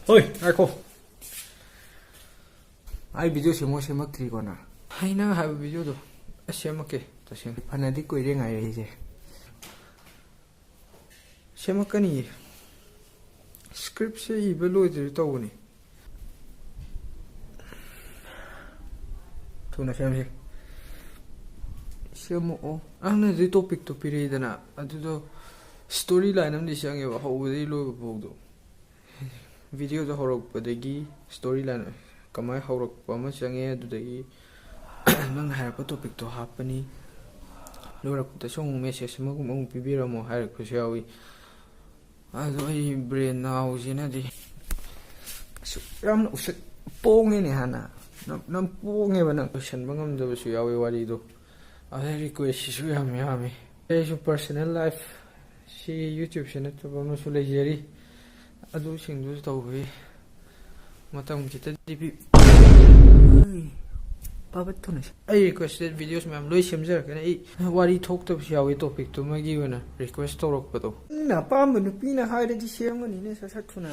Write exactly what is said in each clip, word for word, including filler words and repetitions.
ꯍꯣꯏ, ꯉꯥꯏꯈꯣ꯫ ꯑꯩ ꯚꯤꯗꯤꯑꯣ ꯁꯦꯝꯃꯣ ꯁꯦꯝꯃꯛꯇ꯭ꯔꯤꯀꯣ ꯅꯪ? ꯑꯩ ꯅꯪ ꯍꯥꯏꯕ ꯚꯤꯗꯤꯑꯣꯗꯣ ꯑꯩ ꯁꯦꯝꯃꯛꯀꯦ꯫ ꯇꯁꯦꯡꯅ ꯐꯅꯗꯤ ꯀꯨꯏꯔꯦ ꯉꯥꯏꯔꯛꯏꯁꯦ꯫ ꯁꯦꯝꯃꯛꯀꯅꯤꯌꯦ꯫ ꯁ꯭ꯀ꯭ꯔꯤꯞꯁꯦ ꯏꯕ ꯂꯣꯏꯗ꯭ꯔꯤ ꯇꯧꯕꯅꯤ꯫ ꯊꯨꯅ ꯁꯦꯝꯁꯤ꯫ ꯁꯦꯝꯃꯛꯑꯣ꯫ ꯅꯪꯅ ꯍꯧꯖꯤꯛ ꯇꯣꯄꯤꯛꯇꯣ ꯄꯤꯔꯛꯏꯗꯅ, ꯑꯗꯨꯗꯣ ꯁ꯭ꯇꯣꯔꯤ ꯂꯥꯏꯟ ꯑꯃꯗꯤ ꯆꯪꯉꯦꯕ, ꯍꯧꯕꯗꯒꯤ ꯂꯣꯏꯕ ꯐꯥꯎꯗꯣ꯫ ꯚꯤꯗꯤꯑꯣꯗꯣ ꯍꯧꯔꯛꯄꯗꯒꯤ ꯁ꯭ꯇꯣꯔꯤ ꯂꯥꯏꯟ ꯀꯃꯥꯏꯅ ꯍꯧꯔꯛꯄ ꯑꯃ ꯆꯪꯉꯦ, ꯑꯗꯨꯗꯒꯤ ꯅꯪꯅ ꯍꯥꯏꯔꯛꯄ ꯇꯣꯄꯤꯛꯇꯣ ꯍꯥꯞꯄꯅꯤ꯫ ꯂꯣꯏꯔꯛꯄꯗꯁꯨ ꯑꯃꯨꯛ ꯃꯦꯁꯦꯖ ꯑꯃꯒꯨꯝꯕ ꯑꯃꯨꯛ ꯄꯤꯕꯤꯔꯝꯃꯣ ꯍꯥꯏꯔꯛꯄꯁꯨ ꯌꯥꯎꯏ꯫ ꯑꯗꯣ ꯑꯩ ꯕ꯭ꯔꯦꯟ ꯅꯥꯎꯁꯤꯅꯗꯤ ꯑꯁꯨꯛ ꯌꯥꯝꯅ ꯎꯁꯤꯠ ꯄꯣꯡꯉꯦꯅꯦ ꯍꯥꯟꯅ꯫ ꯅꯪ, ꯅꯪ ꯄꯣꯡꯉꯦꯕ, ꯅꯪ ꯂꯣꯏꯁꯟꯕ ꯉꯝꯗꯕꯁꯨ ꯌꯥꯎꯋꯤ ꯋꯥꯔꯤꯗꯣ꯫ ꯑꯗꯩ ꯔꯤꯀ꯭ꯋꯦꯁꯁꯤꯁꯨ ꯌꯥꯝ ꯌꯥꯝꯃꯤ꯫ ꯑꯩꯁꯨ ꯄꯔꯁꯅꯦꯜ ꯂꯥꯏꯐ ꯁꯤ YouTubeꯁꯦ ꯅꯠꯇꯕ ꯑꯃꯁꯨ ꯂꯩꯖꯔꯤ꯫ ꯑꯗꯨꯁꯤꯡꯗꯨꯁꯨ ꯇꯧꯕꯤ꯫ ꯃꯇꯝ ꯈꯤꯇꯗꯤ ꯄꯤ-, ꯄꯥꯕꯠ ꯊꯨꯅ꯫ ꯑꯩ ꯔꯤꯀ꯭ꯋꯦꯁꯇꯦꯠ ꯚꯤꯗꯤꯑꯣꯁ ꯃꯌꯥꯝ ꯂꯣꯏ ꯁꯦꯝꯖꯔꯛꯀꯅꯤ꯫ ꯑꯩ ꯋꯥꯔꯤ ꯊꯣꯛꯇꯕꯁꯨ ꯌꯥꯎꯋꯤ, ꯇꯣꯄꯤꯛꯇꯨꯃꯒꯤ ꯑꯣꯏꯅ ꯔꯤꯀ꯭ꯋꯦꯁ ꯇꯧꯔꯛꯄꯗꯣ꯫ ꯅꯪꯅ ꯑꯄꯥꯝꯕ ꯅꯨꯄꯤꯅ ꯍꯥꯏꯔꯗꯤ ꯁꯦꯝꯒꯅꯤꯅꯦ, ꯁꯠ ꯁꯠ ꯊꯨꯅ꯫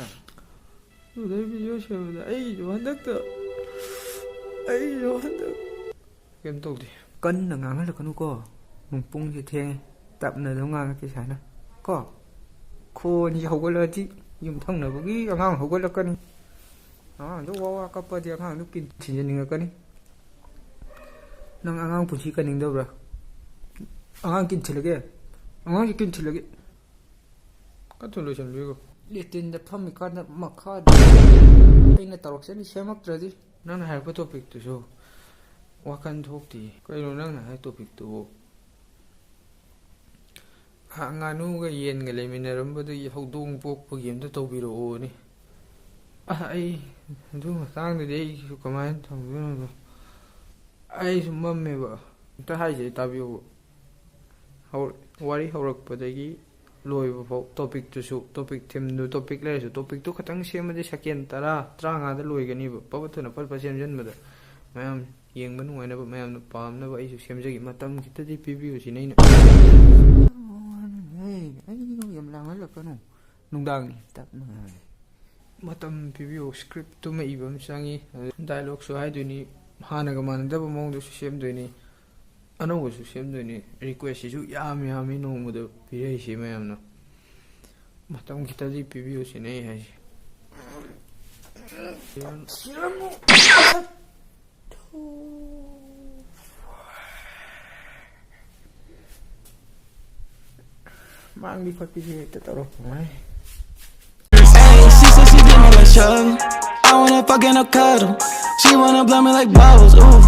ꯑꯗꯨꯗꯩ ꯚꯤꯗꯤꯑꯣ ꯁꯦꯝꯕꯗ ꯑꯩꯁꯨ ꯍꯟꯗꯛꯇ, ꯑꯩꯁꯨ ꯍꯟꯗꯛ ꯀꯩꯝ ꯇꯧꯗꯦ꯫ ꯀꯟꯅ ꯉꯥꯡꯍꯜꯂꯛꯀꯅꯨꯀꯣ꯫ ꯄꯨꯡꯁꯦ ꯊꯦꯡꯉꯦ꯫ ꯇꯞꯅ ꯑꯗꯨꯝ ꯉꯥꯡꯉꯛꯀꯦ ꯁꯨꯃꯥꯏꯅ꯫ ꯀꯣ? ꯈꯣꯟꯁꯦ ꯍꯧꯒꯠꯂꯛꯑꯗꯤ ꯌꯨꯝꯊꯪꯅꯕꯒꯤ ꯑꯉꯥꯡ ꯍꯧꯒꯠꯂꯛꯀꯅꯤ꯫ ꯑꯉꯥꯡꯗꯣ ꯋꯥ ꯋꯥ ꯀꯞꯄꯗꯤ ꯑꯉꯥꯡꯗꯣ ꯀꯤꯟ ꯊꯤꯟꯖꯟꯅꯤꯡꯉꯛꯀꯅꯤ꯫ ꯅꯪ ꯑꯉꯥꯡ ꯄꯨꯟꯁꯤ ꯀꯟꯅꯤꯡꯗꯕ꯭ꯔꯥ? ꯑꯉꯥꯡ ꯀꯤꯟ ꯊꯤꯜꯂꯒꯦ? ꯑꯉꯥꯡꯁꯦ ꯀꯤꯟ ꯊꯤꯜꯂꯒꯦ꯫ ꯀꯟꯊꯨ ꯂꯣꯏꯁꯟꯕꯤꯈꯣ꯫ ꯂꯦꯇꯤꯟꯗ ꯐꯝꯃꯤꯀꯥꯟꯗ ꯃꯈꯥꯗ ꯑꯩꯅ ꯇꯧꯔꯛꯆꯅꯤ ꯁꯦꯝꯃꯛꯇ꯭ꯔꯗꯤ꯫ ꯅꯪꯅ ꯍꯥꯏꯔꯛꯄ ꯇꯣꯄꯤꯛꯇꯨꯁꯨ ꯋꯥꯈꯜ ꯊꯣꯛꯇꯦ꯫ ꯀꯩꯅꯣ ꯅꯪꯅ ꯍꯥꯏ ꯇꯣꯄꯤꯛꯇꯨꯕꯨ? ꯍꯥ, ꯉꯥꯅꯨꯒ ꯌꯦꯟꯒ ꯂꯩꯃꯤꯟꯅꯔꯝꯕꯗꯒꯤ ꯍꯧꯗꯣꯡ ꯄꯣꯛꯄꯒꯤ ꯑꯝꯇ ꯇꯧꯕꯤꯔꯛꯑꯣꯅꯦ꯫ ꯑ, ꯑꯩ ꯑꯗꯨ ꯃꯇꯥꯡꯗꯗꯤ ꯑꯩꯁꯨ ꯀꯃꯥꯏꯅ ꯇꯧꯗꯣꯏꯅꯣꯗꯣ꯫ ꯑꯩꯁꯨ ꯃꯝꯃꯦꯕ꯫ ꯑꯝꯇ ꯍꯥꯏꯁꯦ ꯇꯥꯕꯤꯌꯣꯕ꯫ ꯍꯧ-, ꯋꯥꯔꯤ ꯍꯧꯔꯛꯄꯗꯒꯤ ꯂꯣꯏꯕ ꯐꯥꯎ ꯇꯣꯄꯤꯛꯇꯨꯁꯨ, ꯇꯣꯄꯤꯛ ꯊꯤꯝꯗꯨ, ꯇꯣꯄꯤꯛ ꯂꯩꯔꯁꯨ ꯇꯣꯄꯤꯛꯇꯨ ꯈꯇꯪ ꯁꯦꯝꯃꯗꯤ ꯁꯦꯀꯦꯟ ꯇꯔꯥ, ꯇꯔꯥꯃꯉꯥꯗ ꯂꯣꯏꯒꯅꯤꯕ꯫ ꯐꯠ ꯐꯠ ꯊꯨꯅ ꯐꯠ ꯐꯠ ꯁꯦꯝꯖꯤꯟꯕꯗ ꯃꯌꯥꯝ ꯌꯦꯡꯕ ꯅꯨꯡꯉꯥꯏꯅꯕ, ꯃꯌꯥꯝꯅ ꯄꯥꯝꯅꯕ ꯑꯩꯁꯨ ꯁꯦꯝꯖꯒꯦ꯫ ꯃꯇꯝ ꯈꯤꯇꯗꯤ ꯄꯤꯕꯤꯌꯨ ꯁꯤꯅꯤ ꯑꯩꯅ꯫ ꯍꯦ, ꯑꯩ ꯌꯥꯝ ꯂꯥꯡꯍꯜꯂꯛꯀꯅꯨ꯫ ꯅꯨꯡꯗꯥꯡꯅꯤ, ꯇꯞꯅ ꯉꯥꯡꯉꯦ꯫ ꯃꯇꯝ ꯄꯤꯕꯤꯌꯨ, ꯁ꯭ꯀ꯭ꯔꯤꯞꯇꯨꯃ ꯏꯕ ꯑꯃ ꯆꯪꯉꯤ꯫ ꯗꯥꯏꯂꯣꯛꯁꯨ ꯍꯥꯏꯗꯣꯏꯅꯤ, ꯍꯥꯟꯅꯒ ꯃꯥꯟꯅꯗꯕ ꯃꯑꯣꯡꯗꯁꯨ ꯁꯦꯝꯗꯣꯏꯅꯤ, ꯑꯅꯧꯕꯁꯨ ꯁꯦꯝꯗꯣꯏꯅꯤ꯫ ꯔꯤꯀ꯭ꯋꯦꯁꯁꯤꯁꯨ ꯌꯥꯝ ꯌꯥꯝꯃꯤ ꯅꯣꯡꯃꯗ ꯄꯤꯔꯛꯏꯁꯤ ꯃꯌꯥꯝꯅ꯫ ꯃꯇꯝ ꯈꯤꯇꯗꯤ ꯄꯤꯕꯤꯌꯨ ꯁꯤꯅꯦ ꯑꯩ ꯍꯥꯏꯁꯦ꯫ ꯃꯥꯡꯕꯤ ꯈꯣꯠꯄꯤꯁꯦ ꯍꯦꯛꯇ ꯇꯧꯔꯛꯄ ꯃꯥꯏ꯫ Ayy, she said she did me like Shug. I wanna fuck and a cuddle. She wanna blow me like bubbles. Ooh,